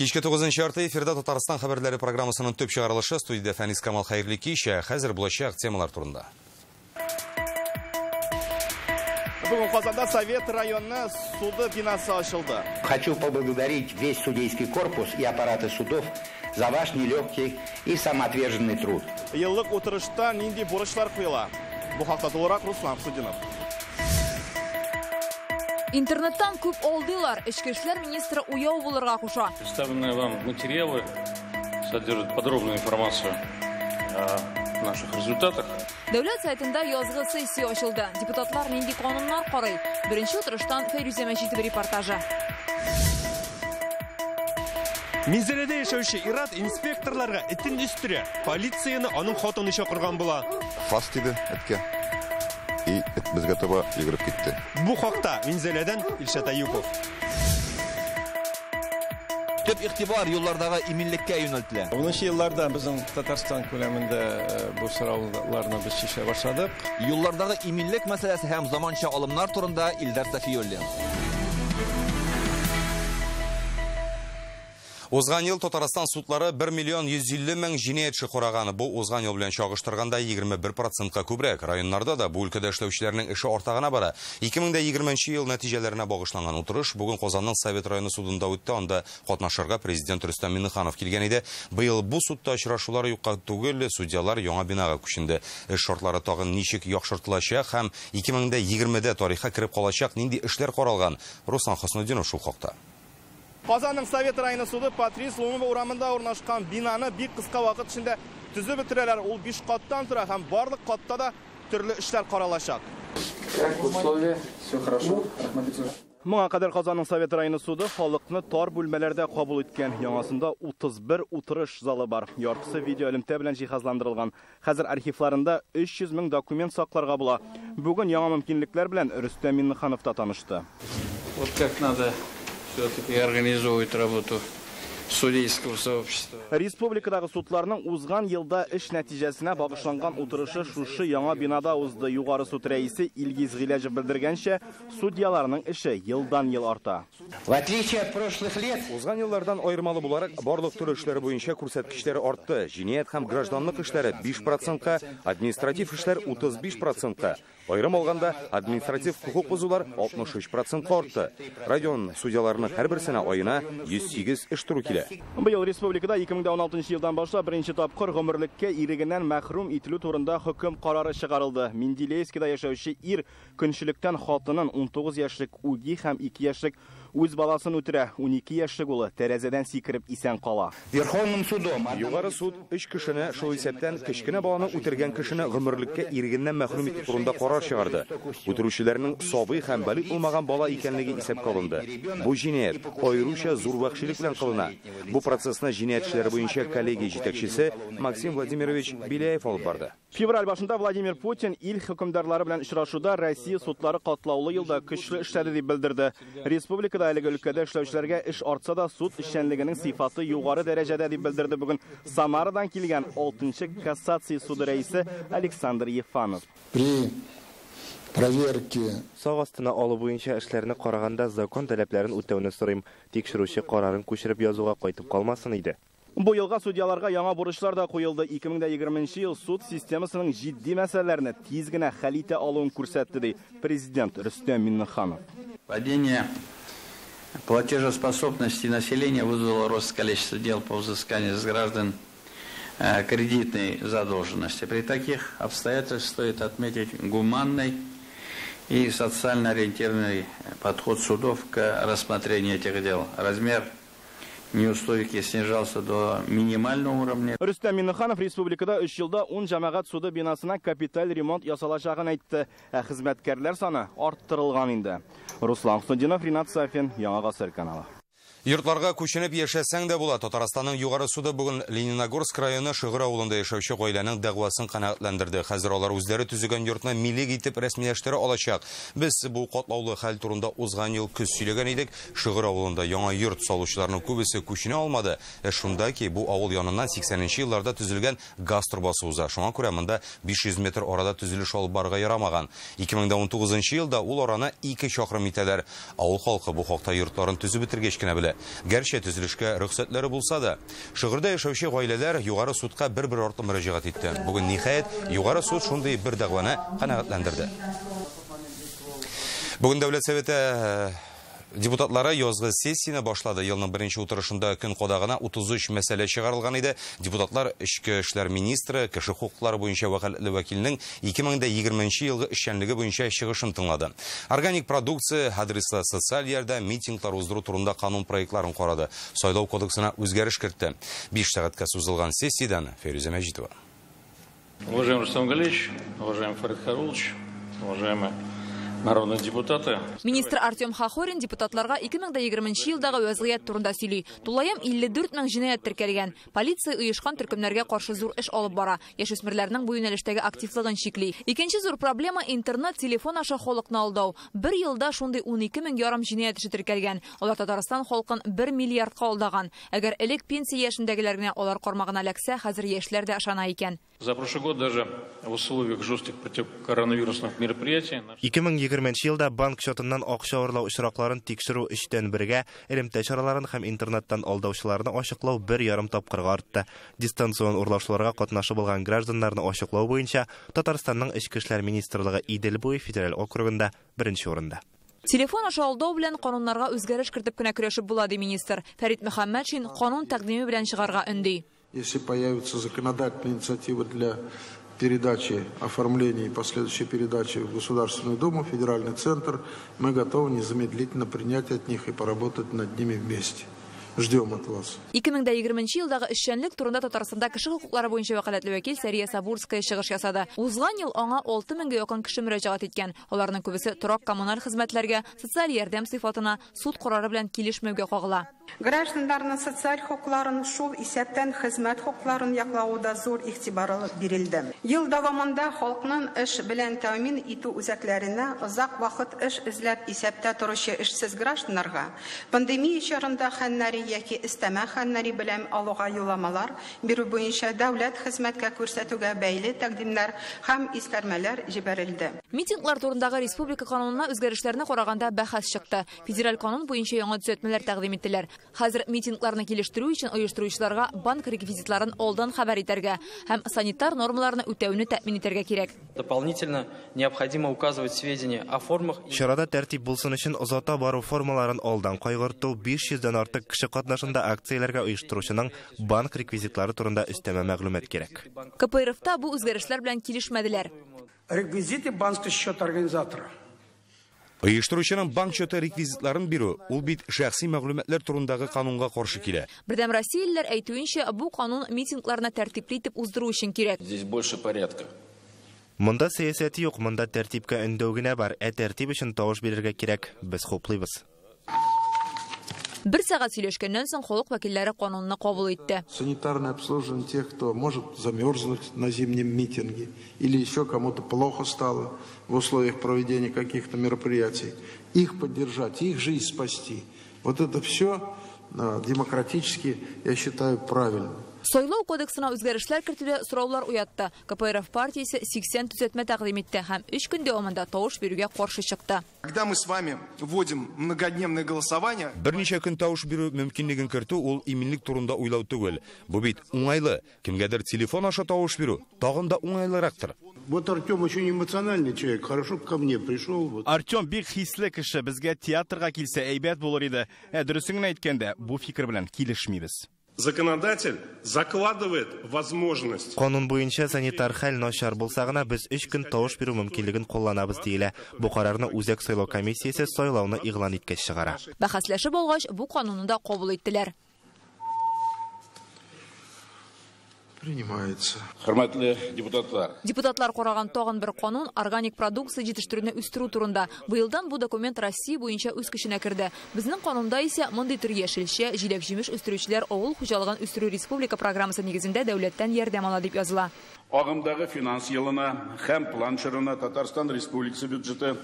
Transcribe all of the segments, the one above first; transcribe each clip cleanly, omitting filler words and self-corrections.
Кичке 9-нчы эфирда Татарстан хәбәрләре программасының төп чыгарылышы. Студиядә Фәнис Камал, хәерле кич. Хәзер булачак темалар турында. Бүген Казанда Совет районы суды бинасы ачылды. Хочу поблагодарить весь судейский корпус и аппараты судов за ваш нелегкий и самоотверженный труд. Еллык утырышта нинди бурычлар куела? Бу хакта тулырак Руслан Судинов. Интернеттан күп алдылар. Эчке эшләр министры уяу булырга куша. Представленные вам материалы содержат подробную информацию о наших результатах. Дәүләт сайтында язгы сессия ачылды. Депутатлар нинди кануннар карый? Беренче утырыштан Фәйрүзә Мәҗитова репортажы. Минзәләдә яшәүче ир-ат инспекторларга этен өстерә. Полицияне аның хатыны чакырган була. Фас тиде эткә. И эт безгә таба йөгереп китте. Бу хакта Минзәләдән Илшат Аюпов. Төп игътибар юллардагы иминлеккә юнәлтелә. 10 елларда безнең Татарстан күләмендә бу сорауларны без чишә башладык. Юллардагы иминлек мәсьәләсе һәм заманча алымнар турында Илдар Сафиуллин. Узган ел Татарстан судлары 1 миллион 150 мең җинаять эше караган. Бу узган ел белән чагыштырганда 21%ка күбрәк. Районнарда да бу өлкәдә эшләүчеләрнең эше арта гына бара. 2020 ел нәтиҗәләренә багышланган утырыш бүген Казанның Совет районы судында үтте. Анда катнашырга президент Рөстәм Миңнеханов килгән иде. Быел бу судта очрашулар юкка түгел, судьялар яңа бинага күченде. Эш шартлары тагын ничек яхшыртылачак һәм 2020дә тарихка кереп калачак нинди эшләр каралган? Руслан Хөснетдинов шул хакта. Казанның Совет районы суды Патрис Лумумба урамында урнашкан бинаны бик кыска вакыт эчендә төзеп бетерәләр. Ул 5 каттан тора һәм барлык катта да төрле эшләр каралачак. Как условия? Все хорошо. Моңа кадәр Казанның Совет районы суды халыкны тар бүлмәләрдә кабул иткән. Яңасында 31 утырыш залы бар. Яртысы видео элемтә белән җиһазландырылган. Хәзер архивларында 300 мең документ сакларга була. Бүген яңа мөмкинлекләр белән Рөстәм Миңнеханов та танышты. Вот как надо все-таки организовывать работу судейского сообщества. Республикадагы судларның узган елда эш нәтиҗәсенә багышланган утырышы шушы яңа бинада узды. Югары суд рәисе Илгиз Гыйләҗев белдергәнчә, судьяларның эше елдан-ел арта. В отличие от прошлых лет, узган еллардан аермалы буларак, барлык төр эшләре буенча күрсәткечләре артты. Җинаять һәм гражданлык эшләре 5%-ка, административ эшләр 35%-ка. Аерым алганда, административ хукук бозулар 63%-ка артты. Район судьяларының һәрберсенә аена 108 эш туры килә. Быел республикада 2016 елдан башлап беренче тапкыр гомерлеккә ирегеннән мәхрүм ителү турында хөкем карары чыгарылды. Менделеевскида яшәүче ир көнчелектән хатынын 19 яшьлек үги һәм 2 яшьлек үз баласын үтерә. 12 яшьлек улы тәрәзәдән сикереп исән кала. Верховным судом Югары суд 3 кешене, шул исәптән кечкенә баланы үтергән кешене гомерлеккә ирегеннән мәхрүм итү турында карар чыгарды. Үтерүчеләрнең сабый һәм балигъ булмаган бала икәнлеге исәпкә алынды. Бу җинаять аеруча зур вәхшилек белән кылына. Бу процессны җинаять эшләре буенча коллегия җитәкчесе Максим Владимирович Беляев алып барды. Февраль башында Владимир Путин ил хөкемдарлары белән очрашуда Россия судлары катлаулы елда көчле эшләде дип белдерде. Республикада әлеге өлкәдә эшләүчеләргә эш артса да, суд эшчәнлегенең сыйфаты югары дәрәҗәдә дип белдерде бүген Самарадан килгән 6-нчы кассация суды рәисе Александр Ефанов. При проверке сак астына алу буенча эшләрне караганда закон таләпләрен үтәүне сорыйм. Тикшерүче карарын күчереп язуга кайтып калмасын иде. Бу елга судьяларга яңа бурычлар да куелды. 2020 ел суд системасының җитди мәсьәләләрне тиз генә хәл итә алуын күрсәтте, ди президент Рөстәм Миңнеханов. Падение платежеспособности населения вызвало рост количества дел по взысканию с граждан кредитной задолженности. При таких обстоятельствах стоит отметить гуманный и социально ориентированный подход судов к рассмотрению этих дел. Размер неустойки снижался до минимального уровня. Рөстәм Миңнеханов республикада 3 елда 10 җәмәгать суды бинасына капиталь ремонт ясалачагын әйтте. Ә хезмәткәрләр саны арттырылган инде. Руслан Хөснетдинов, Ринат Сафин, Яңа Гасыр каналы. Йортларга күченеп яшәсәң дә була. Татарстанның Югары суды бүген Лениногорск районы Шыгыр авылында яшәүче гаиләнең дәгъвасын канәгатьләндерде. Хәзер алар үзләре төзегән йортны милек итеп рәсмиләштерә алачак. Без бу катлаулы хәл турында узган ел көз сөйләгән идек. Шыгыр авылында яңа йорт салучыларның күбесе күченә алмады. Шунда ки бу авыл яныннан 80 елларда төзелгән газ торбасы уза. Шуңа күрә монда 500 метр арада төзелеш алып барырга ярамаган. 2019 елда ул араны 2 чакрым итәләр. Авыл халкы бу хакта йортларын төзеп бетергәч кенә белә. ителә. Гәрчә төзелешкә рөхсәтләре булса да. Шөгердә яшәүче гаиләләр югары судка бер-бер артлы мөрәҗәгать итте. Бүген ниһаять югары суд шундый бер дәгъваны канәгатьләндерде. Бүген Дәүләт Советы депутатлары язгы сессияне башлады. Елның беренче утырышында көн кадагына 33 мәсьәлә чыгарылган иде. Депутатлар Эчке эшләр министры, кеше хокуклары буенча вәкаләтле вәкилнең 2020 елгы эшчәнлеге буенча чыгышын тыңлады. Органик продукция, адреслы социаль ярдәм, митинглар уздыру турында канун проектларын карады. Сайлау кодексына үзгәреш кертте. 5 сәгатькә сузылган сессиядән Фәйрүзә Мәҗитова. Уважаемый Рустам Галиевич, уважаемый Фарид Харулович, уважаемые народные депутаты. Министр Артем Хохорин депутатларга 2020 елдагы вазгыять турында сөйли. Тулаем 54 мең җинаять теркәлгән. Полиция оешкан төркемнәргә каршы зур эш алып бара. Яшүсмерләрнең бу юнәлештәге активлыгын чикли. Икенче зур проблема интернет, телефон аша халыкны алдау. Бер елда шундый 12 мең ярым җинаять эше теркәлгән. Алар Татарстан халкын 1 миллиардка алдаган. Әгәр элек пенсия яшендәгеләр генә алар кармагына эләксә, хәзер яшьләр дә ышана икән. За прошлый год даже в условиях жестких противокоронавирусных мероприятий 2020 елда банк счетыннан акча урлау очракларын тикшерү 3-тән 1-гә, элемтә чараларын һәм интернеттан алдаучыларны ачыклау 1,5 тапкырга артты. Дистанцион урлаушыларга катнашы булган гражданнарны ачыклау буенча Татарстанның Эчке эшләр министрлыгы Идел буе федераль округында беренче урында. Телефон аша алдау белән кануннарга үзгәреш кертеп кенә көрәшеп була, ди министр. Фәрит Мөхәммәтшин канун тәкъдиме белән чыгарга өнди. Если появится законодательная инициатива для передачи, оформления и последующей передачи в Государственную Думу, Федеральный центр, мы готовы незамедлительно принять от них и поработать над ними вместе. Ждем от вас. 2020 елдагы эшчәнлек турында Татарстанда кеше хокуклары буенча вәкаләтле вәкил Сәрия Сабурская чыгыш ясады. Узган ел аңа 6 меңгә якын кеше мөрәҗәгать иткән. Аларның күбесе торак коммуналь хезмәтләргә, социаль ярдәм сыйфатына, суд карары белән килешмәүгә кагыла. Гражданнарның социаль хокукларын, шул исәптән хезмәт хокукларын яклауда зур игътибар бирелде. Ел дәвамында халыкның эш белән тәэмин итү үзәкләренә озак вакыт эш эзләп исәптә торучы эшсез гражданнарга пандемия чорында хәннәре яки өстәмә хәннәре белән алуга юлламалар бирү буенча дәүләт хезмәткә күрсәтүгә бәйле тәкъдимнәр һәм искәрмәләр җибәрелде. Митинглар турындагы республика канунына үзгәрешләрне караганда бәхәс чыкты. Федераль канун буенча яңа төзәтмәләр тәкъдим иттеләр. Хәзер митингларны килештерү өчен оештыручыларга банк реквизитларын алдан хәбәр итәргә һәм санитар нормаларны үтәүне тәэмин итәргә кирәк. Дополнительно необходимо указывать сведения о формах. Чарада тәртип булсын өчен озата бару формаларын алдан кайгырту, 500дән артык кеше катнашында акцияләргә оештыручының банк реквизитлары турында өстәмә мәгълүмат кирәк. КПРФта бу үзгәрешләр белән килешмәделәр. Реквизиты банковского счета организатора. Оештыручының банк счеты реквизитларын бирү, ул бит шәхси мәгълүматлар турындагы канунга каршы килә. Бердәм Россиялеләр әйтүенчә, бу канун митингларны тәртипле итеп уздыру өчен кирәк. Здесь больше порядка. Монда сәясәт юк, монда тәртипкә өндәү генә бар. Ә тәртип өчен тавыш бирергә кирәк. Без хуплыйбыз. Бер сәгать сөйләшкәннән соң халык вәкилләре канунны кабул итте. Санитарное обслуживание тех, кто может замерзнуть на зимнем митинге или еще кому-то плохо стало в условиях проведения каких-то мероприятий, их поддержать, их жизнь спасти. Вот это все демократически, я считаю, правильно. Сайлау кодексына үзгәрешләр кертүдә сораулар уятты. КПРФ партиясе 80 төзәтмә тәкъдим итте һәм 3 көн дәвамында тавыш бирүгә каршы чыкты. Когда мы с вами вводим многодневное голосование, берничә көн тавыш бирү мөмкинлеген кертү ул иминлек турында уйлау түгел. Бу бит уңайлы. Кемгәдер телефон аша тавыш бирү тагын да уңайлырактыр. Вот Артем очень эмоциональный человек, хорошо ко мне пришел. Вот. Артем бик хисле кеше, безгә театрга килсә әйбәт булыр иде. Ә дөресен генә әйткәндә, бу фикер белән килешмибез. Законодатель закладывает возможность. Канун буенча санитар хәл начар булса гына без 3 көн тавыш бирү мөмкинлеген кулланабыз диелә. Бу карарны Үзәк сайлау комиссиясе сайлауны игълан иткәч чыгара. Бәхәсләшеп алгач, бу канунны да кабул иттеләр. Принимается. Хөрмәтле депутатлар. Депутатлар караган тагын бер канун органик продукция җитештерүне үстерү турында. Быелдан бу документ Россия буенча үз көченә керде. Безнең канунда исә мондый төр яшелчә, җиләк-җимеш үстерүчеләр авыл хуҗалыгын үстерү республика программасы нигезендә дәүләттән ярдәм ала дип языла. Агымдагы финанс елына һәм план чорына Татарстан Республикасы бюджеты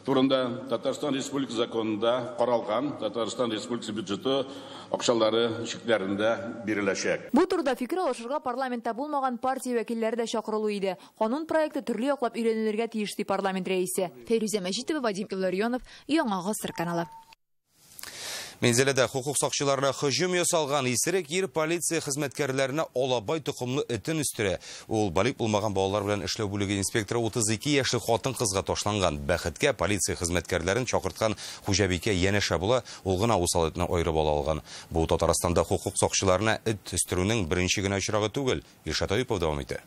турында Татарстан Республикасы законында каралган Татарстан Республикасы бюджеты акчалары чикләрендә биреләчәк. Бу турыда фикер алышырга парламентта булмаган партия вәкилләре дә чакырылу иде. Канун проекты төрле яклап өйрәнелергә тиеш, ди парламент рәисе. Фәйрүзә Мәҗитова, Вадим Илларионов, Яңа Гасыр каналы. Мензеледә хукук сакчыларына һөҗүм ясалган исерек ир полиция хезмәткәрләренә алабай токымлы этен үстерә. Ул балигъ булмаган балалар белән эшләү бүлеге инспекторы 32 яшьлек хатын-кызга ташланган. Бәхеткә полиция хезмәткәрләрен чакырткан хуҗабикә янәшә була, ул гына усал этне аерып ала алган. Бу Татарстанда хукук сакчыларына эт үстерүнең беренче генә очрагы түгел. Илшат Аюпов дәвам итә.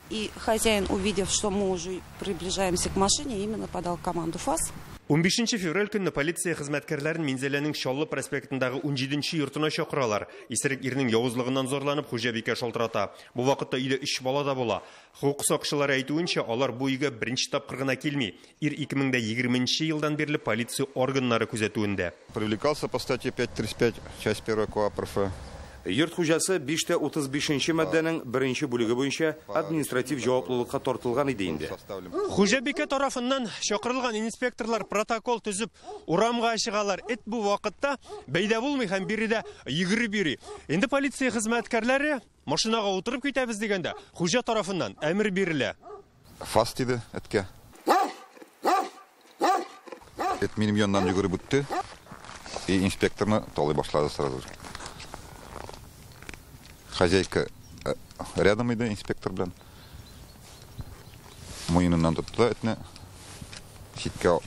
И хозяин, увидев, что мы уже приближаемся к машине, именно подал команду ФАС. 15 февраль көнне полиция хезмәткәрләрен Минзәләнең Чаллы проспектындагы 17 йортына чакыралар. Исерек ирнең явызлыгыннан зарланып хуҗабикә шалтырата. Бу вакытта өйдә 3 бала да була. Хукук сакчылары әйтүенчә, алар бу өйгә беренче тапкыр гына килми. Ир 2020 елдан бирле полиция органнары күзәтүендә. Привлекался по статье 5.35, часть 1 КоАП РФ. Йорт хуҗасы 5.35 маддәнең беренче бүлеге буенча административ җаваплылыкка тартылган иде инде. Хуҗабикә тарафыннан чакырылган инспекторлар протокол төзеп урамга чыгалар. Эт бу вакытта бәйдә булмый һәм биредә йөгереп йөри. Инде полиция хезмәткәрләре машинага утырып китәбез дигәндә, хуҗа тарафыннан әмер бирелә. Фас тиде эткә. Эт минем яннан йөгереп үтте. И инспекторны талый башлады сразу. Хозяйка рядом иде, инспектор белән. Муеныннан тотты да этне читкә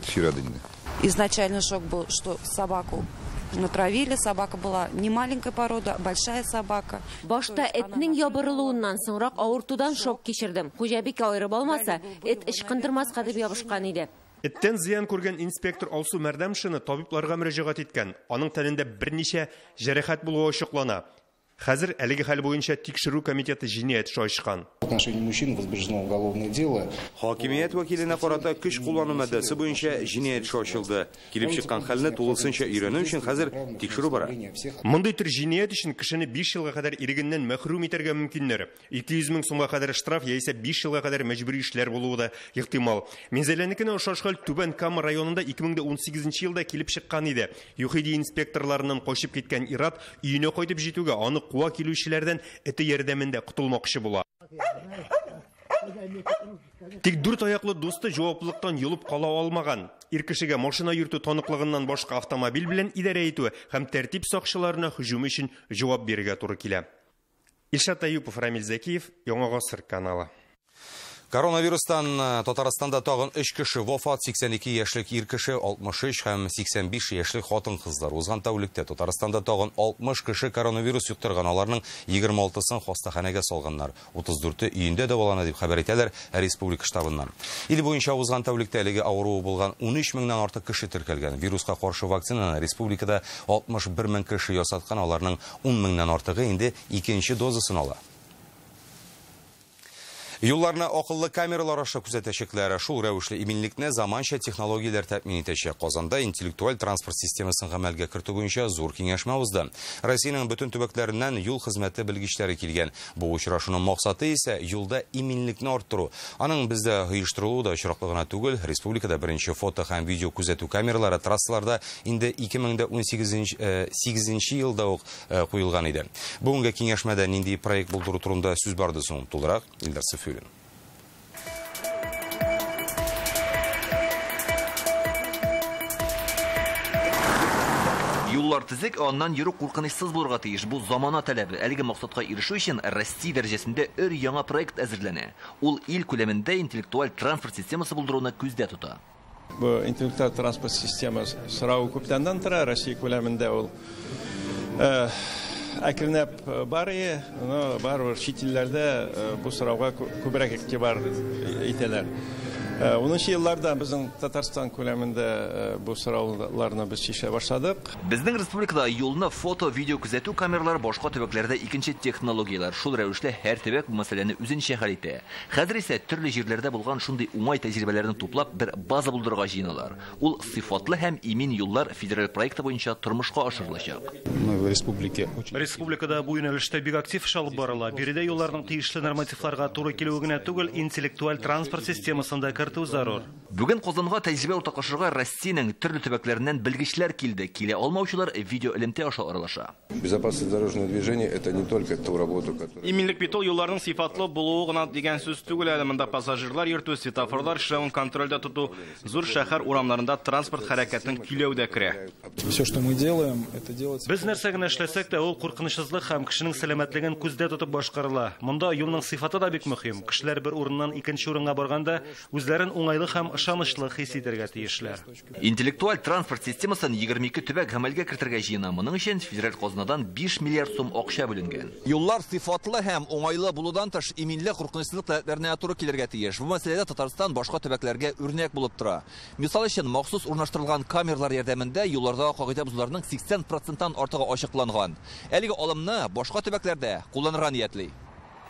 сөйрәде инде. Изначально шок был, что собаку натравили, собака была не маленькая порода, большая собака. Башта этнең ябырылуыннан соңрак авыртудан шок кичердем. Хуҗабикә аерып алмаса, эт ычкындырмаска дип ябышкан иде. Эттән зыян күргән инспектор Алсу Мәрдәмшина табибларга мөрәҗәгать иткән. Аның тәнендә берничә җәрәхәт булуы ачыклана. Хәзер әлеге хәл буенча тикшерү комитеты җинаять эше ачкан. В отношении мужчин возбуждено уголовное дело. Хакимият вәкиленә карата көч куллану маддәсе буенча җинаять эше ачылды. Килеп чыккан хәлне тулысынча өйрәнү өчен хәзер тикшерү бара. Мондый төр җинаять өчен кешене 5 елга кадәр ирегеннән мәхрүм итәргә мөмкиннәр. 200 мең сумга кадәр штраф яисә 5 елга кадәр мәҗбүри эшләр булуы да ихтимал. Минзәләнекенә охшаш хәл Түбән Кама районында 2018 елда килеп чыккан иде. ЮХИДИ инспекторларыннан качып киткән ир-ат өенә кайтып җитүгә аны куа килүчеләрдән эте ярдәмендә котылмакчы була. Тик дүрт аяклы дусты җаваплылыктан йолып кала алмаган. Ир кешегә машина йөртү таныклыгыннан башка автомобиль белән идарә итү һәм тәртип сакчыларына һөҗүм өчен җавап бирергә туры килә. Илшат Аюпов, Рамил Зәкиев, Яңа Гасыр каналы. Коронавирустан Татарстанда тагын 3 кеше вафат, 82 яшьлек ир кеше, 63 һәм 85 яшьлек хатын-кызлар. Узган тәүлектә Татарстанда тагын 60 кеше коронавирус йоктырган, аларның 26-сын хастаханәгә салганнар. 34-е өендә дәвалана дип хәбәр итәләр республика штабыннан. Ил буенча узган тәүлектә әлеге авыруы булган 13 меңнән артык кеше теркәлгән. Вируска каршы вакцинаны республикада 61 мең кеше ясаткан, аларның 10 меңнән артыгы инде икенче дозасын ала. Юлларны акыллы камералар аша күзәтәчәкләр. Шул рәвешле иминлекне заманча технологияләр тәэмин итәчәк. Казанда интеллектуаль транспорт системасын гамәлгә кертү буенча зур киңәшмә узды. Россиянең бөтен төбәкләреннән юл хезмәте белгечләре килгән. Бу очрашуның максаты исә юлда иминлекне арттыру. Аның бездә оештырылуы да очраклы гына түгел. Республикада беренче фото һәм видео күзәтү камералары трассаларда инде 2018 елда ук куелган иде. Бүгенге киңәшмәдә нинди проект булдыру турында сүз барды соң? Тулырак Илдар Сафиуллин. Юллар төзек, аннан йөрү куркынычсыз булырга тиеш. Бу замана таләбе. Әлеге максатка ирешү өчен Россия дәрәҗәсендә өр яңа проект әзерләнә. Ул ил күләмендә интеллектуаль транспорт системасы булдыруны күздә тота. Бу интеллектуаль транспорт системасы сорау күптәннән тора. Россия күләмендә ул әкренләп бар, но барыбер чит илләрдә бу сорауга күбрәк игътибар итәләр. 10 елларда безнең Татарстан күләмендә бу сорауларны без чишә башладык. Безнең республикада юлны фото, видео күзәтү камералары, башка төбәкләрдә икенче технологияләр. Шул рәвешле һәр төбәк бу мәсьәләне үзенчә хәл итә. Хәзер исә төрле җирләрдә булган шундый уңай тәҗрибәләрне туплап бер база булдырырга җыеналар. Ул сыйфатлы һәм имин юллар федераль проекты буенча тормышка ашырылачак. Республикада бу юнәлештә бик актив эш алып барыла. Биредә юлларның тиешле нормативларга туры килүе генә түгел, интеллектуаль транспорт системасында кертү зарур. Бүген Казанга тәҗрибә уртаклашырга Россиянең төрле төбәкләреннән белгечләр килде. Килә алмаучылар видео элемтә аша аралаша. Безопасность дорожного движения это не только ту работу, которую Иминлек бит ул юлларның сыйфатлы булуы гына дигән сүз түгел әле. Монда пассажирлар йөртү, светофорлар эшләвен контрольдә тоту, зур шәһәр урамнарында транспорт хәрәкәтен көйләү дә керә. Все, что мы делаем, это делается. Без нәрсә генә эшләсәк тә, ул куркынычсызлык һәм кешенең сәламәтлеген күздә тотып башкарыла. Монда юлның сыйфаты да бик мөһим. Кешеләр бер урыннан икенче урынга барганда үзләрен уңайлы һәм ышанычлы хис итәргә тиешләр. Интеллектуаль транспорт системасын 22 төбәк гамәлгә кертергә җыена. Моның өчен федераль казнадан 5 миллиард сум акча бүленгән. Юллар сыйфатлы һәм уңайлы булудан тыш иминлек куркынычсызлык таләпләренә туры килергә тиеш. Бу мәсьәләдә Татарстан башка төбәкләргә үрнәк булып тора. Мисал өчен, махсус урнаштырылган камералар ярдәмендә юллардагы кагыйдә бозуларның 80%-тан артыгы ачыкланган. Әлеге алымны башка төбәкләрдә кулланырга ниятли.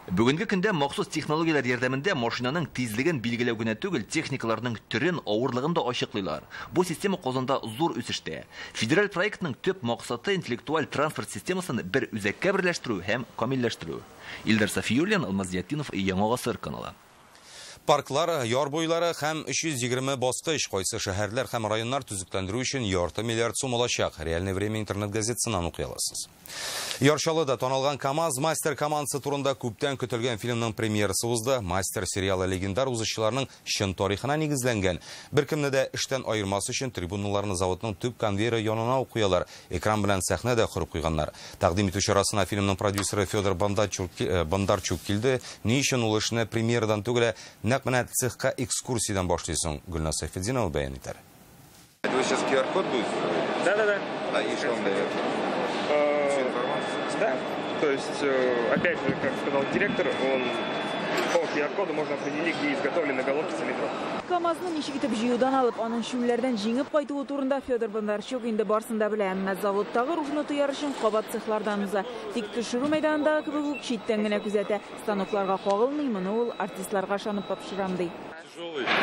Бүгенге көндә махсус технологияләр ярдәмендә машинаның тизлеген билгеләү генә түгел, техникаларның төрен, авырлыгын да ачыклыйлар. Бу система Казанда зур үсештә. Федераль проектның төп максаты интеллектуаль транспорт системасын бер үзәккә берләштерү һәм камилләштерү. Илдар Сафиуллин, Алмаз Зиятдинов, Яңа Гасыр каналы. Парклар, яр буйлары һәм 320 баскыч кайсы шәһәрләр һәм районнар төзекләндерү өчен ярты миллиард сум алачак. Реальное время интернет-газетасыннан укый аласыз. Яр Чаллыда танылган КАМАЗ мастер командасы турында күптән көтелгән фильмның премьерасы узды. Мастер сериалы легендар узышчыларның чын тарихына нигезләнгән. Беркемне дә эштән аермас өчен трибуналарны заводның төп конвейеры янына ук куялар. Экран белән сәхнә дә корып куйганнар. Тәкъдим итү чарасына фильмның продюсеры Федор Бондарчук килде. Ни өчен ул эшне премьерадан түгел, нәкъ менә цехка экскурсиядән башлыйсың? Гөлназ Сайфетдинова бәян итәр. Это вы сейчас QR-код будете? Да. А и что он дает? Да, то есть, опять же, как сказал директор, он по QR-коду можно определить, где изготовлены головки цилиндров. КАМАЗны ничек итеп җыюдан алып, аның чүлләрдән җиңеп кайтуы турында Федор Бондарчук инде барсын да белә. Әмма заводтагы рухны тояр өчен кабат цехлардан уза. Тик төшерү мәйданындагы кебек үк читтән генә күзәтә. Станокларга кагылмый, моны ул артистларга ышанып тапшырам ди.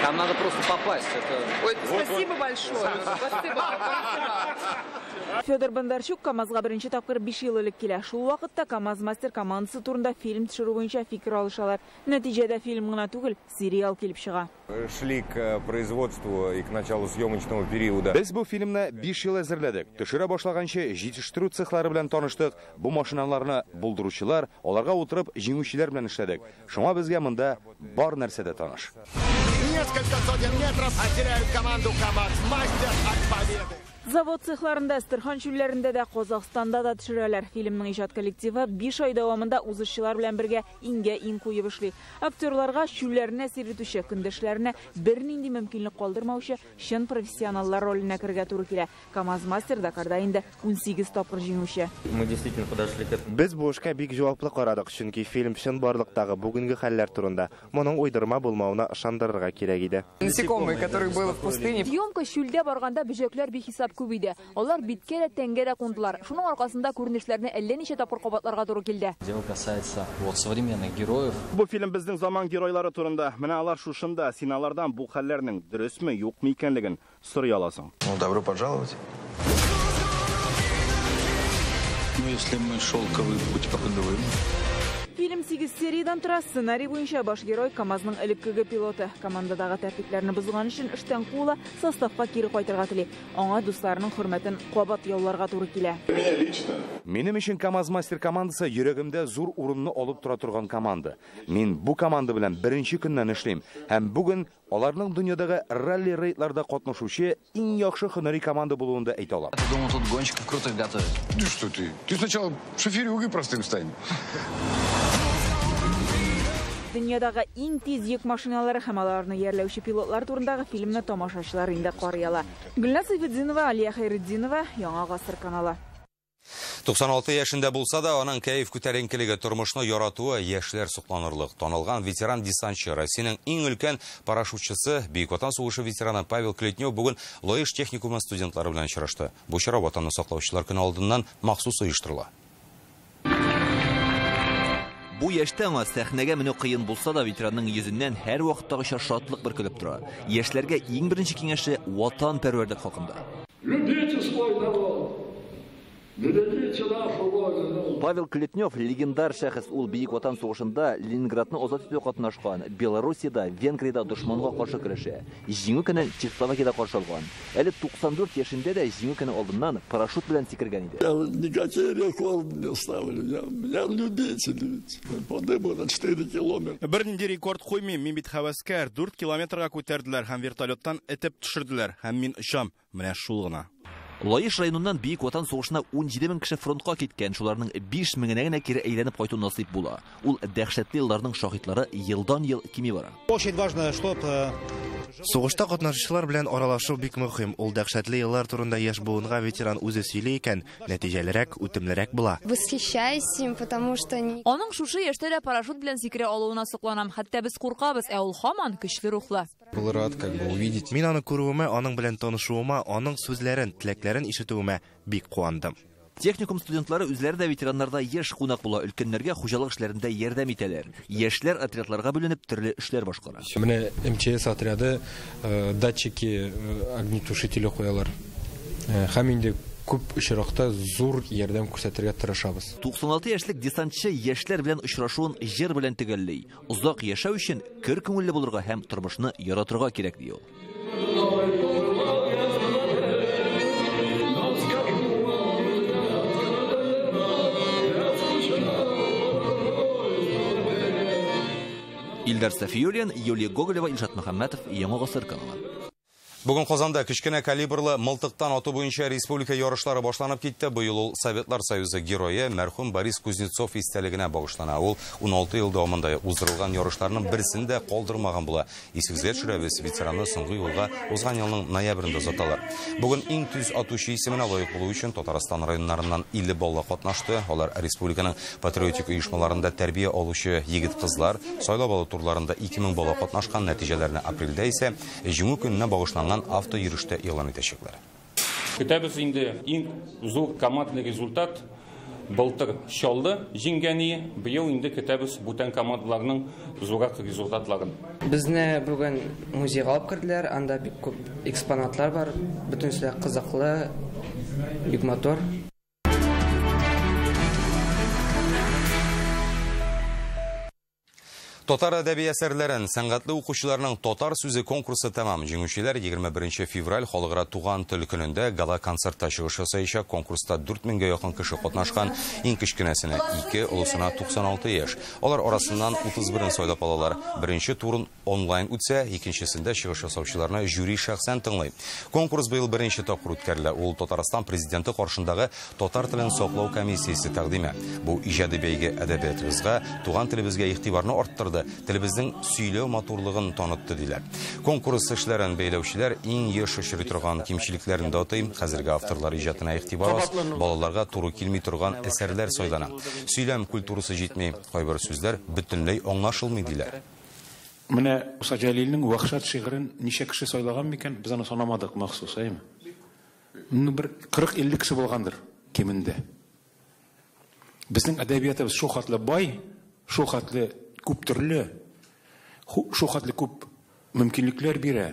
Там надо просто попасть. Это... Ой, спасибо большое. Спасибо. Федор Бондарчук КАМАЗга беренче тапкыр 5 ел элек килә. Шул вакытта КАМАЗ мастер командасы турында фильм төшерү буенча фикер алышалар. Нәтиҗәдә фильм гына түгел, сериал килеп чыга. Шли к производству и к началу съемочного периода. Без бу фильмны 5 ел әзерләдек. Төшерә башлаганчы җитештерү цехлары белән таныштык. Бу машиналарны булдыручылар, аларга утырып җиңүчеләр белән эшләдек. Шуңа безгә монда бар нәрсә дә таныш. Несколько сотен метров отделяют команду КАМАЗ-мастер от победы. Завод цехларында, Әстерхан чүлләрендә дә, Казахстанда да төшерәләр. Фильмның иҗат коллективы 5 ай дәвамында узышчылар белән бергә иңгә-иң куеп эшли. Актерларга чүлләрне әсир итүче, көндәшләренә бернинди мөмкинлек калдырмаучы чын профессионаллар роленә керергә туры килә. КАМАЗ-мастер Дакарда инде 18 тапкыр җиңүче. Мы действительно подошли к этому. Без бу эшкә бик җаваплы карадык, чөнки фильм чынбарлыктагы бүгенге хәлләр турында. Моның уйдырма булмавына ышандырырга кирәк иде. Насекомые, которых было в пустыне. Съемка чүлдә барганда бөҗәкләр бихисап күп иде. Алар биткә дә, тәнгә дә кундылар. Шуның аркасында күренешләрне әллә ничә тапкыр кабатларга туры килде. Дело касается вот современных героев. Бу фильм безнең заман геройлары турында. Менә алар шушында, син алардан бу хәлләрнең дөресме, юкмы икәнлеген сорый аласың. Ну, добро пожаловать. Ну, если мы шелковый путь продуем. Фильм 8 сериядан тора. Сценарий буенча баш герой КАМАЗның элеккеге пилоты. Командадагы тәртипләрне бозган өчен эштән куыла, составка кире кайтырга тели. Аңа дусларының хөрмәтен кабат яуларга туры килә. Минем өчен КАМАЗ-мастер командасы йөрәгемдә зур урынны алып тора торган команда. Мин бу команда белән беренче көннән эшлим һәм бүген аларның дөньядагы ралли-рейдларда катнашучы иң яхшы һөнәри команда булуын да әйтә алам. Я думал, тут гонщиков крутых готовят. Ну что ты? Ты сначала шоферюгой простым стань. Дөньядагы иң тиз йөк машиналары һәм аларны иярләүче пилотлар турындагы фильмны тамашачылар инде карый ала. Гөлназ Сайфетдинова, Алия Хәйретдинова, Яңа Гасыр каналы. 96 яшендә булса да, аның кәеф күтәренкелеге, тормышны яратуы яшьләр сокланырлык. Танылган ветеран-десантчы, Россиянең иң өлкән парашютчысы, Бөек Ватан сугышы ветераны Павел Клетнев бүген Лаеш техникумы студентлары белән очрашты. Бу чара Ватанны саклаучылар көне алдыннан махсус оештырыла. Бу яшьтә аңа сәхнәгә менү кыен булса да, ветеранның йөзеннән һәр вакыттагыча шатлык бөркелеп тора. Яшьләргә иң беренче киңәше ватанпәрвәрлек хакында. Любите свой народ. Берегите нашу Родину. Павел Клетнев легендар шәхес. Ул Бөек Ватан сугышында Ленинградны азат итүдә катнашкан, Белоруссиядә, Венгриядә дошманга каршы көрәшә. Җиңү көнен Чехословакиядә каршы алган. Әле 94 яшендә дә Җиңү көне алдыннан парашют белән сикергән иде. Я никакие рекорды не ставлю. Я любитель. По дыбу на 4 километра. Бернинди рекорд куймыйм, мин бит һәвәскәр. 4 километрга күтәрделәр һәм вертолеттан этеп төшерделәр. Һәм мин очам. Менә шул гына. Лаеш районыннан Бөек Ватан сугышына 17 мең кеше фронтка киткән, шуларның 5 меңенә генә кире әйләнеп кайту насыйп була. Ул дәһшәтле елларның шаһитлары елдан-ел кими бара. Очень важно, чтоб Сугышта катнашучылар белән аралашу бик мөһим. Ул дәһшәтле еллар турында яшь буынга ветеран үзе сөйли икән, нәтиҗәлерәк, үтемлерәк була. Восхищаюсь им, потому что Аның шушы яшьтә дә парашют белән сикерә алуына сокланам. Хәтта без куркабыз, ә ул һаман көчле рухлы. Был рад как бы увидеть. Мин аны күрүемә, аның белән танышуыма, аның сүзләрен, теләкләрен ишетүемә бик куандым. Техникум студентлары үзләре дә ветераннарда яшь кунак була, өлкәннәргә хуҗалык эшләрендә ярдәм итәләр. Яшьләр отрядларга бүленеп төрле эшләр башкара. Менә МЧС отряды датчики огнетушители куялар. Һәм инде күп очракта зур ярдәм күрсәтергә тырышабыз. 96 яшьлек десантчы яшьләр белән очрашуын җыр белән төгәлли. Озак яшәү өчен көр күңелле булырга һәм тормышны яратырга кирәк, ди ул. Илдар Сафиуллин, Юлия Гоголева, Илшат Мөхәммәтов, Яңа Гасыр каналы. Бүген Казанда кечкенә калибрлы мылтыктан ату буенча республика ярышлары башланып китте. Быел ул Советлар Союзы герое мәрхүм Борис Кузнецов истәлегенә багышлана. Ул 16 ел дәвамында уздырылган ярышларның берсен дә калдырмаган була. Исегезгә төшерәбез, ветеранны соңгы юлга узган елның ноябрендә озаталар. Бүген иң төз атучы исеменә лаек булу өчен Татарстан районнарыннан 50 бала катнашты. Алар республиканың патриотик оешмаларында тәрбия алучы егет-кызлар. Сайлап алу турларында 2000 бала катнашкан. Нәтиҗәләрне апрельдә исә Җиңү көненә багышланган авто йөрүштә игълан итәчәкләр. Көтәбез инде иң зур командный результат. Былтыр Чаллы җиңгәне, быел инде көтәбез бүтән командаларның зуррак результатларын. Безне бүген музейга алып керделәр, анда бик күп экспонатлар бар, бөтенесе дә кызыклы, бик матур. Татар әдәби әсәрләрен сәнгатьле укучыларның татар сүзе конкурсы тәмам. Җиңүчеләр 21 февраль халыкара туган тел көнендә гала-концертта чыгыш ясаячак. Конкурста 4000гә якын кеше катнашкан. Иң кечкенәсенә 2, олысына 96 яшь. Алар арасыннан 31-ен сайлап алалар. Беренче турын онлайн үтсә, икенчесендә чыгыш ясаучыларны жюри шәхсән тыңлый. Конкурс быел беренче тапкыр үткәрелә. Ул Татарстан президенты каршындагы татар телен саклау комиссиясе тәкъдиме. Бу иҗади бәйге әдәбиятыбызга, туган телебезгә игътибарны арттырды. Телебезнең сөйләү матурлыгын танытты, диләр. Конкурс эшләрен бәйләүчеләр иң еш очрый торган кимчелекләрен дә атый. Хәзерге авторлар иҗатына игътибар аз, балаларга туры килми торган әсәрләр сайлана. Сөйләм культурасы җитми, кайбер сүзләр бөтенләй аңлашылмый, диләр. Менә Муса Җәлилнең Вәхшәт шигырен ничә кеше сайлаган микән? Без аны санамадык махсус, әйме? Ну, бер 40-50 кеше булгандыр кимендә. Безнең әдәбиятыбыз шул хәтле бай, шул хәтле күп төрле, шул хәтле күп мөмкинлекләр бирә.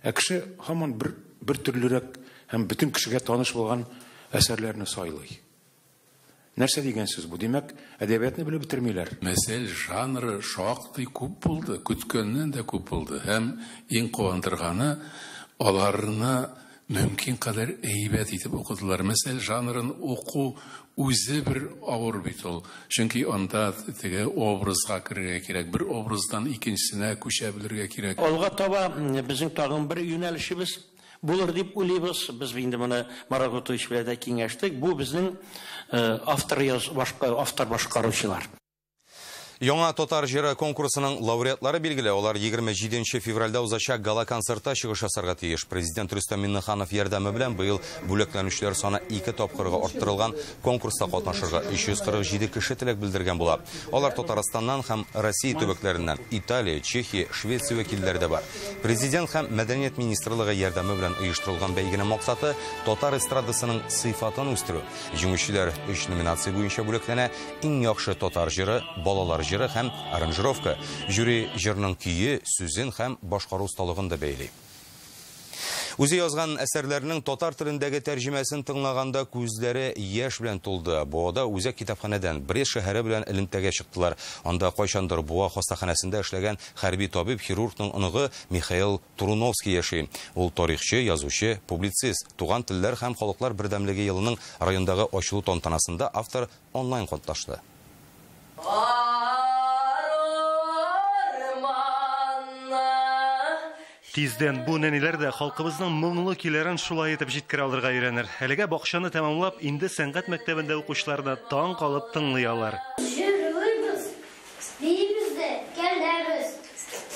Ә кеше һаман бер төрлерәк һәм бөтен кешегә таныш булган әсәрләрне сайлый. Нәрсә дигән сүз бу? Димәк, әдәбиятны белеп бетермиләр. Мәсәл жанры шактый күп булды, көткәннән дә күп булды. Һәм иң куандырганы, аларны мөмкин кадәр әйбәт итеп укыдылар. Мәсәл жанрын уку үзе бер авыр бит ул. Чөнки анда теге образга керергә кирәк, бер образдан икенчесенә күчә белергә кирәк. Алга таба безнең тагын бер юнәлешебез булыр дип уйлыйбыз. Без инде моны Марат Гатович белән дә киңәштек. Бу безнең автор башкаручылар. Яңа татар җыры конкурсының лауреатлары билгеле. Алар 27 февральдә узачак гала-концертта чыгыш ясарга тиеш. Президент Рөстәм Миңнеханов ярдәме белән быел бүләкләнүчеләр саны 2 тапкырга арттырылган. Конкурста катнашырга 347 кеше теләк белдергән була. Алар Татарстаннан һәм Россия төбәкләреннән, Италия, Чехия, Швеция вәкилләре дә бар. Президент һәм Мәдәният министрлыгы ярдәме белән оештырылган бәйгенең максаты татар эстрадасының сыйфатын үстерү. Җиңүчеләр 3 номинация буенча бүләкләнә: иң яхшы татар җыры, балалар җыры һәм аранжировка. Жюри җырның көе, сүзен һәм башкару осталыгын да бәйли. Үзе язган әсәрләрнең татар телендәге тәрҗемәсен тыңлаганда күзләре яшь белән тулды. Буада үзәк китапханәдән Брест шәһәре белән элемтәгә чыктылар. Анда кайчандыр Буа хастаханәсендә эшләгән хәрби табиб хирургның оныгы Михаил Туруновский яши. Ул тарихчы, язучы, публицист. Туган телләр һәм халыклар бердәмлеге елының райондагы ачылу тантанасында автор онлайн катнашты. Тиздән бу нәниләр дә халкыбызның моңлы көйләрен шулай итеп җиткерә алырга өйрәнер. Әлегә бакчаны тәмамлап, инде сәнгать мәктәбендә укучылар да таң калып тыңлый алар. Җырлыйбыз, биибез дә, көләбез.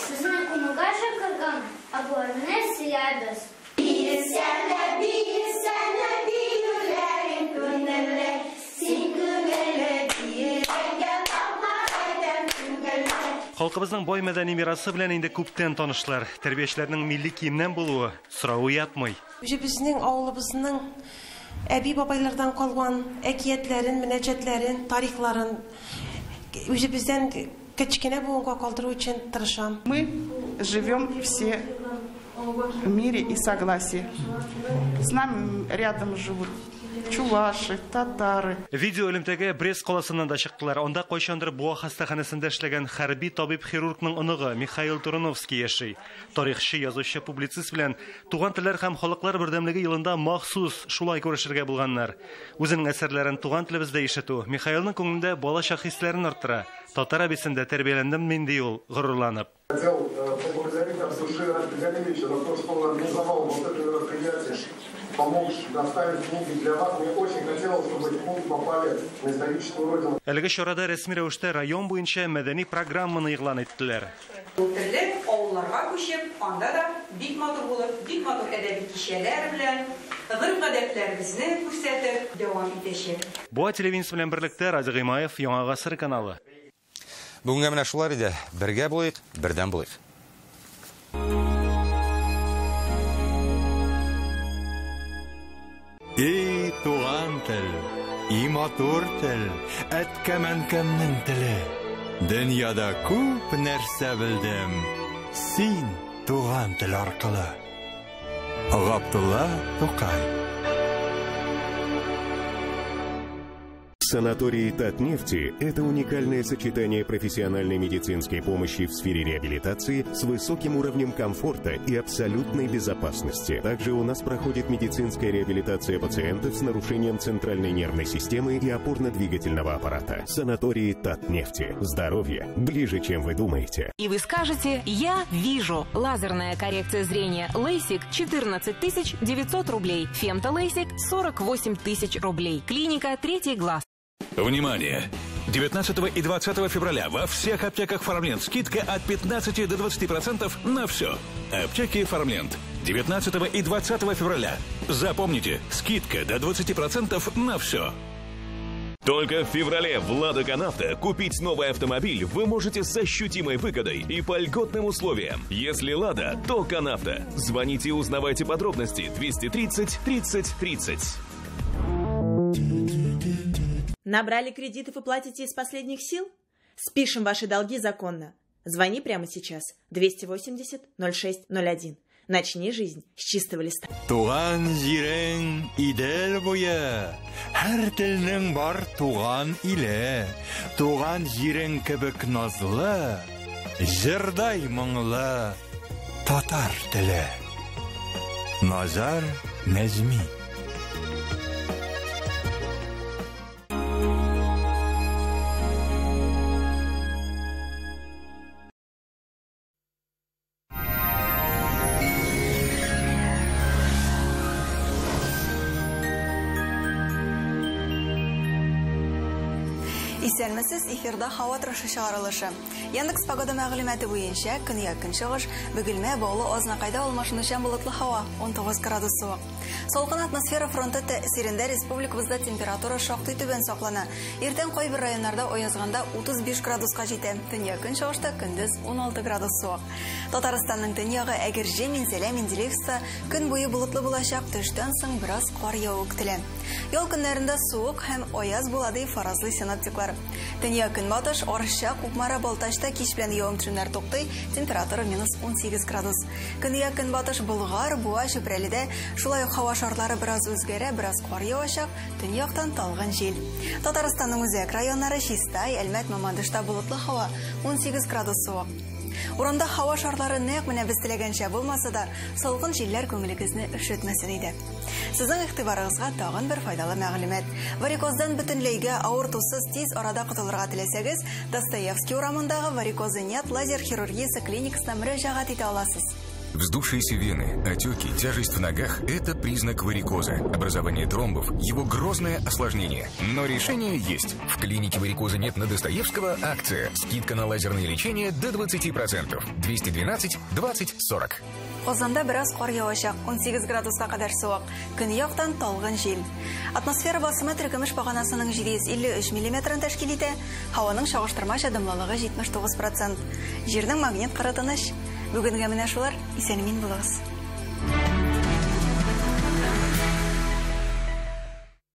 Безне кунакка чакырган абыларны сөябез. Биесәнә, биесәнә, биюләрең күңелле. Син күңелле биегәнгә татлар әйтәм күңелле. Халкыбызның бай мәдәни мирасы белән инде күптән танышлар. Тәрбиячеләрнең милли киемнән булуы сорау уятмый. Үзебезнең авылыбызның әби-бабайлардан калган әкиятләрен, мөнәҗәтләрен, тарихларын үзебездән кечкенә буынга калдыру өчен тырышам. Мы живем все в мире и согласии. С нами рядом живут чуваши, татары. Видео элемтәгә Брест каласыннан да чыктылар. Анда кайчандыр Буа хастаханәсендә эшләгән хәрби табиб-хирургның оныгы Михаил Туруновский яши. Тарихчы, язучы, публицист белән Туган телләр һәм халыклар бердәмлеге елында махсус шулай күрешергә булганнар. Үзенең әсәрләрен туган телебездә ишетү Михаилның күңелендә балачак хисләрен арттыра. Татар әбисендә тәрбияләндем мин, ди ул горурланып. Хотел поблагодарить от души Радия Галиевича за то, что он организовал вот это мероприятие, помог доставить книги для вас. Мне очень хотелось, чтобы эти книги попали на историческую родину. Әлеге чарада рәсми рәвештә район буенча мәдәни программаны игълан иттеләр. Ул телле авылларга күчеп, анда да бик матур булып, бик матур әдәби кичәләр белән гореф-гадәтләребезне күрсәтеп дәвам итәчәк. Буа телевидениесе белән берлектә Радий Гыймаев, Яңа Гасыр каналы. Бүгенгә менә шулар иде. Бергә булыйк, бердәм булыйк. Эй, туган тел, и матур тел, әткәм-әнкәмнең теле. Дөньяда күп нәрсә белдем, син туган тел аркылы. Габдулла Тукай. Санаторий «Татнефти» – это уникальное сочетание профессиональной медицинской помощи в сфере реабилитации с высоким уровнем комфорта и абсолютной безопасности. Также у нас проходит медицинская реабилитация пациентов с нарушением центральной нервной системы и опорно-двигательного аппарата. Санаторий «Татнефти». Здоровье ближе, чем вы думаете. И вы скажете «Я вижу». Лазерная коррекция зрения «Лейсик» 14 900 рублей. Фемто-лейсик 48 тысяч рублей. Клиника «Третий глаз». Внимание! 19 и 20 февраля во всех аптеках «Фармленд» скидка от 15 до 20% на все. Аптеки «Фармленд». 19 и 20 февраля. Запомните, скидка до 20% на все. Только в феврале в «Лада Канавто» купить новый автомобиль вы можете с ощутимой выгодой и по льготным условиям. Если «Лада», то «Канавто». Звоните и узнавайте подробности 230 30 30. Набрали кредитов и платите из последних сил? Спишем ваши долги законно. Звони прямо сейчас. 280 06 01. Начни жизнь с чистого листа. Туган җирең Идел буе, һәр телнең бар туган иле. Туган җирең кебек назлы, җырдай моңлы татар теле. Назар Нәҗми. Исәнмесез, эфирда һава торышы чыгарылышы. Яндекс погода мәгълүматы буенча көньяк көнчыгыш, Бөгелмә, Баулы, Азнакайда алмашынучан болытлы һава, 19 градус суык. Салкын атмосфера фронты тәэсирендә республикабызда температура шактый түбән саклана. Иртән кайбер районнарда аязганда 35 градуска җитә. Төньяк көнчыгышта көндез 16 градус суык. Татарстанның төньягы Әгерҗе, Минзәлә, Менделеевскта көн буе болытлы булачак, төштән соң бераз кар явуы көтелә. Ял көннәрендә суык һәм аяз була дип фаразлый синоптиклар. Төньяк көнбатыш, Арча, Кукмара, Балтачта кич белән явым-төшемнәр туктый, температура минус 18 градус. Көньяк көнбатыш Болгар, Буа, Чүпрәледә шулай ук һава шартлары бераз үзгәрә, бераз кар явачак, төньяктан талгын җил. Татарстанның үзәк районнары Чистай, Әлмәт, Мамадышта болытлы һава, 18 градус суык. Урамда һава шартлары нәкъ менә без теләгәнчә булмаса да, салкын җилләр күңелегезне өшетмәсен иде. Сезнең игътибарыгызга тагын бер файдалы мәгълүмат. Варикоздан бөтенләйгә авыртусыз тиз арада котылырга теләсәгез, Достоевский урамындагы Варикозы нет лазер хирургиясе клиникасына мөрәҗәгать итә аласыз. Вздувшиеся вены, отеки, тяжесть в ногах – это признак варикоза. Образование тромбов – его грозное осложнение. Но решение есть. В клинике варикоза нет на Достоевского акция. Скидка на лазерное лечение до 20%. 212 20 40. Казанда бераз кар явачак, 18 градуска кадәр суык. Көньяктан талгын җил. Атмосфера басымы теркемеш баганасының 753 миллиметрын тәшкил итә. Һаваның чагыштырмача дымлылыгы 79%. Җирнең магнит кыры тыныч. Бүгенгә менә шулар. Исән-имин булыгыз.